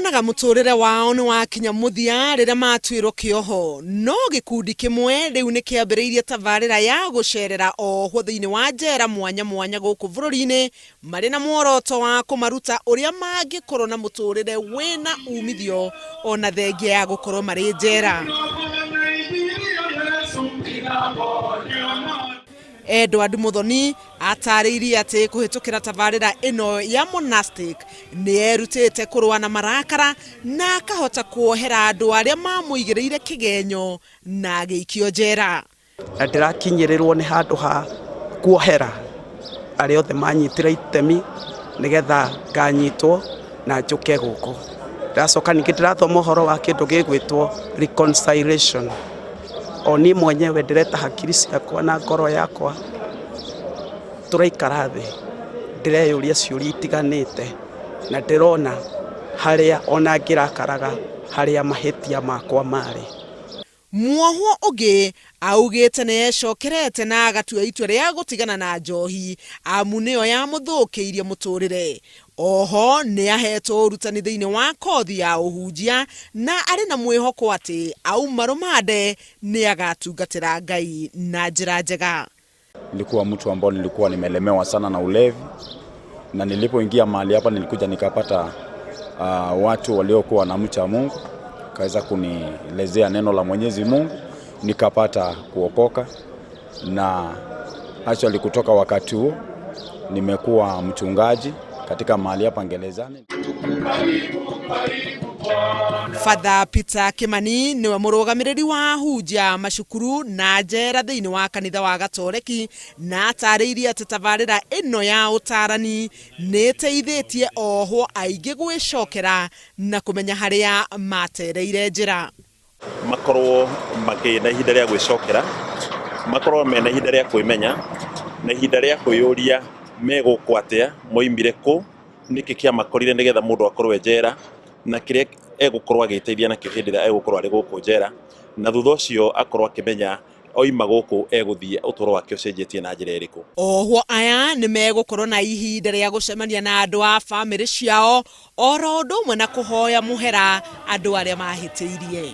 Monaga mũtũrĩre wao nĩ wakinya mũthia rĩrĩa matuĩrwo kĩoho, no gĩkundi kĩmwe rĩu nĩ kĩambĩrĩirie tabarĩra ya gũcerera ohwo thĩinĩ wa njera mwanya mwanya gũkũ bũrũri-inĩ marĩ na muoroto wa kũmaruta ũrĩa mangĩkorwo na mũtũrĩre wĩna umithio ona thengia ya gũkorwo marĩ njera. Edward Muthoni atarĩirie atĩ kũhĩtũkĩra tabarĩra ĩno ya monastic nĩ erutĩte kũrũa na marakara na akahota kuohera andũ arĩa mamũigĩrĩire kĩgenyo na agĩikio njera. Na ndĩrakinyĩrĩrwo nĩ handũ ha kuohera arĩa othe manyitire itemi nĩgetha nganyitwo na njũke gũkũ. Ndĩracoka ningĩ ndĩrathoma ũhoro wa kĩndũ gĩgwĩtwo reconciliation. O niĩ mwenyewe ndĩreta hakiri ciakwa na ngoro yakwa, tũraikara thĩ, ndĩreyũria ciũria itiganĩte na ndĩrona harĩa ona ngĩrakaraga harĩa mahĩtia makwa marĩ. Muohwo ũngĩ augĩte nĩ ecokerete na agatua itua rĩa gũtigana na njohi amu nĩyo yamũthũkĩirie mũtũrĩre. Oho nĩ ahetwo ũrutani thĩinĩ wa kothi ya ũhunjia na arĩ na mwĩhoko atĩ auma rũmande nĩ agatungatĩra Ngai na njĩra njega. Nilikuwa mtu ambao nilikuwa nimelemewa sana na ulevi, na nilipoingia mahali hapa nilikuja nikapata watu waliokuwa wanamcha Mungu, kaweza kunielezea neno la Mwenyezi Mungu, nikapata kuokoka, na actually kutoka wakati huo nimekuwa mchungaji katika mahali hapa gerezani. Father Peter Kimani niwe mũrũgamĩrĩri wa hunjia macukuru na njera thĩinĩ wa kanitha wa Gatoreki na atarĩirie atĩ tabarĩra ĩno ya ũtarani nĩ ĩteithĩtie ohwo aingĩ gwĩcokera na kũmenya harĩa matereire njĩra. Makorwo makĩ na ihinda rĩa gwĩcokera, makorwo mena ihinda rĩa kwĩmenya na ihinda rĩa kwĩyũria me gũkũ atĩa, moimire kũ, nĩkĩ kĩamakorire nĩgetha mũndũ akorwo e njera, na kĩrĩa egũkorwo agĩteithia nakĩo hĩndĩ ĩrĩa egũkorwo arĩ gũkũ njera, na thutha ũcio akorwo akĩmenya oima gũkũ egũthiĩ ũtũũro wake ũcenjetie na njĩra ĩrĩkũ. Ohwo aya nĩ megũkorwo na ihinda rĩa gũcemania na andũ a bamĩrĩ ciao oro ũndũ ũmwe na kũhoya mũhera andũ arĩa mahĩtĩirie.